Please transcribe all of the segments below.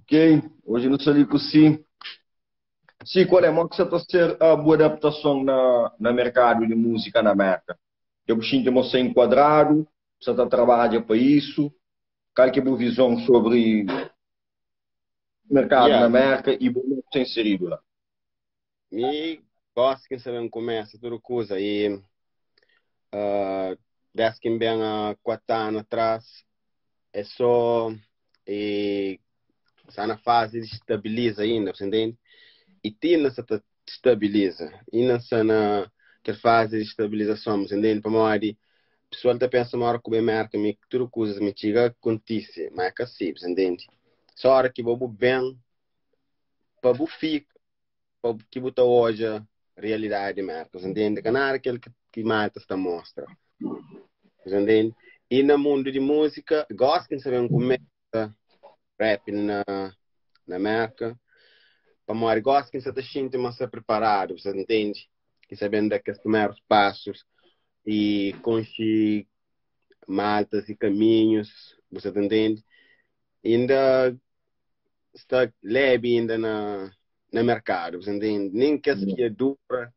Ok, oji nu sta li ku Si. Si, kual é? Mo ki sa ta ser bu adaptason na merkadu di múzika na Merka? Dja bu xinti mo sta enkuadradu? Bu sa ta trabadja pa isu? Kal ki é bu vizon sobri merkadu na Merka i bo mo ki sta inseridu la? Mi gosi ki N sta ben kumesa tudu kuza i des ki N ben a 4 anu atras é so i sta na fazi di stabiliza inda, bu sta ntende? I ti inda sta ta stabiliza, inda sta na kel fazi di stabilizason, bu sta ntende? Pamodi pesoal ta pensa ma ora ku ben Merka mi tudu kuzas mi txiga kontise, ma é ka si, bu sta ntende? So ora ki bo bu ben pa bu fika pa ki bu ta odja realidadi di Merka, bu ntende? Ka nada kel ki malta sta mostra, bu ntende? I na mundu di múzika, gosi ki N sta ben kumesa rap na Merka, pamodi gosi ki N sta ta xinti ma N sta priparadu, bu ntende? Ki N sta ben da kes primerus pasus i konxi maltas i kaminhus, bu sta ta ntende? Inda sta lebi inda na merkadu, bu ntende? Nen kes ki dja dura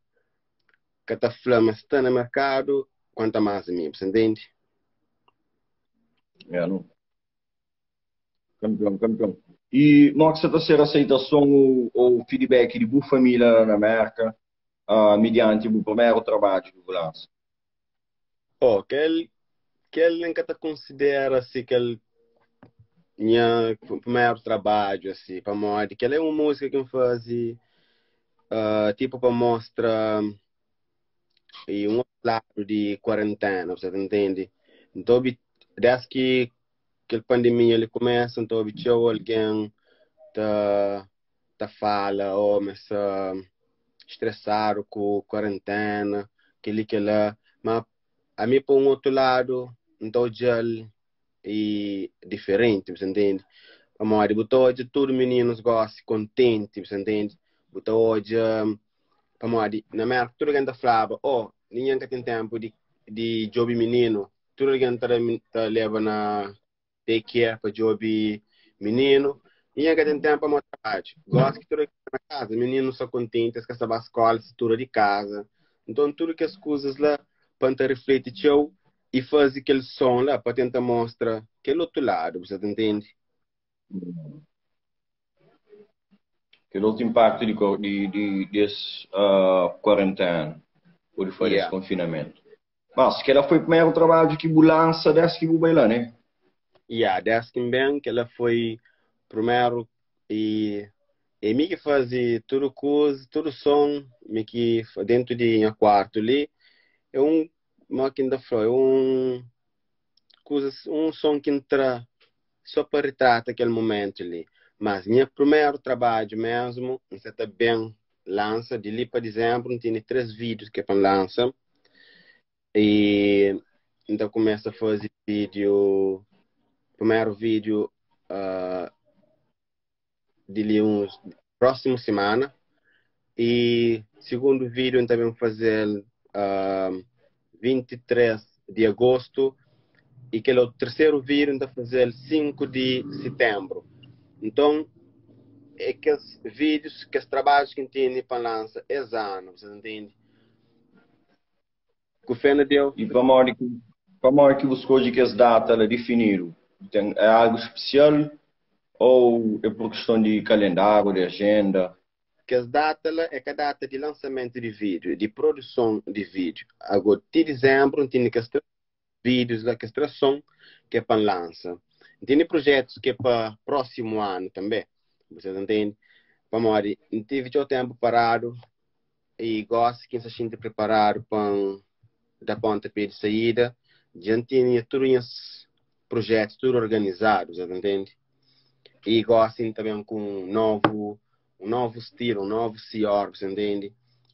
ka ta fla ma sta na merkadu, kuanta más mi, bu ntende? Yeah, no. Kampion, kampion. I mo ki sa ta ser aseitason ou feedback di bu família la na Merka medianti bu primeru trabadju ki bu lansa? Oh, kel N ka ta konsidera si kel nha primeru trabadju asi, pamodi kel é un múzika ki N faze tipo pa mostra i un otu ladu di kuarentena, bu sa ta ntende? N ta obi des ki kel pandemia li kumesa, N ta obi txeu algen ta fala, oh, ma sta stresadu ku kuarentena, kel-li kel-la, ma ami pa un otu ladu N ta odja-l i diferenti, bu ta ntende? Pamodi bu ta odja tudu mininus gosi kontenti, bu ta ntende? Bu ta odja, pamodi na Merka tudu algen ta flaba, oh, ningen ka ten tenpu di djobe mininu, tudu algen ta leba na daycare pa djobe mininu. Ningen ka ten tenpu pamodi trabadju. Gosi ki tudu algen sta na kaza, mininu sta kontenti, es ka sta ba skola, es sta tudu di kaza. Nton tudu kes kuzas la pa N ta rifleti txeu i faze kel son la pa tenta mostra kel otu ladu, bu sa ta ntende? Kel otu inpaktu di es kuarentena ou di fla di es konfinamentu. Mas kela foi primeru trabadju ki bu lansa des ki bu bai la, ne? Ya, des ki N ben, kela foi primeru i é mi ki faze tudu kuza, tudu son, mi ki dentu di nha kuartu li. É un, mo ki N ta fla, é un kuzas, un son ki N tra so pa ritrata kel mumentu li. Mas nha primeru trabadju mesmu, N sa ta ben lansa di li pa dizembru, N tene 3 vídius ki é pa N lansa. I N ta kumesa faze vídiu, primeru vídiu di li uns prósimu simana. I sigundu vídiu N ta ben faze-l 23 di agostu. I kel otu terseru vídiu N ta faze-l 5 di sitenbru. Nton, é kes vídius, kes trabadjus ki N tene pa N lansa es anu, bu sa ta ntende? Ku fé na Deus. I pamodi ki bu skodje kes data la difinidu? Ten é algu spesial ou é pur kiston di kalendáriu, di ajenda? Kes data la é ka data di lansamentu di vídiu, é di produson di vídiu. Ago, ti dizembru N tene kes 3 vídius la, kes 3 son ki é pa N lansa. N tene projetus ki é pa prósimu anu tanbê, bu sa ta ntende? Pamodi N tive txeu tenpu paradu i gosi ki N sta xinti priparadu pa N da pontapé di saída, dja N tene tudu nhas projetus tudu organizadu, bu sa ta ntende? I gosi N ta ben ku un novu, un novu stilu, un novu sior, bu sa ntende?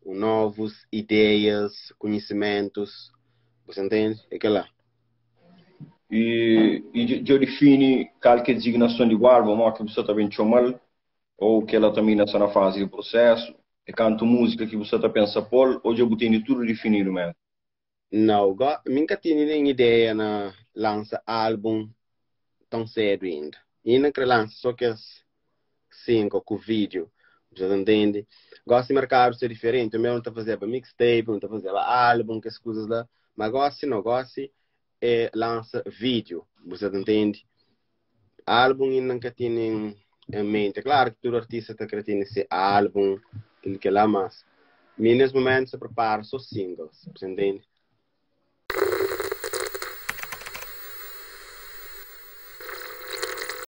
Un novus ideias, konhisimentus, bu sa ntende? É kel-la. I dja difini kal ki é dizignason di bu álbum, mo ki bu sa ta ben txoma-l, ou kel-la ta mina sta na fazi di prusésu? É kantu múzika ki bu sta ta pensa pô-l ô dja bu tene tudu difinidu mésmu? Nau, go, mi N ka tene nen ideia na lansa álbum tãu sedu inda. Inda N kre lansa so kes. Single ku vídeo. Bu ta ntende? Gosi merkadu sta diferenti. Omi nu ta fazeba mixtape, nu ta fazeba álbum, kes kuzas la. Ma gosi no, gosi é lansa vídeo. Bu ta ntende? Álbum inda N ka tene em mente. É klaru ki tudu artista ta kre tene se álbum, kel kel la, mas mi nes momentu sta prepara so singles. Bu ta ntende?